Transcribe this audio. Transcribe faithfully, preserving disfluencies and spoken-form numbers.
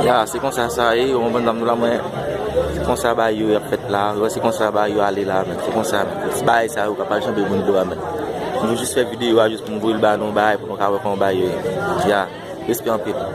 Ya, se konsa sa ye, ou konprann sa m di w la, mwen, se konsa bagay yo ap fèt la, se konsa bagay yo ale la, men, se konsa, men. Se bagay sa yo k ap al chanbe moun do a, men. M vin jis fè videyo a jis pou m voye l ba nou, bagay, pou nou ka wè kòman bagay yo ye. Ya, respè anpil.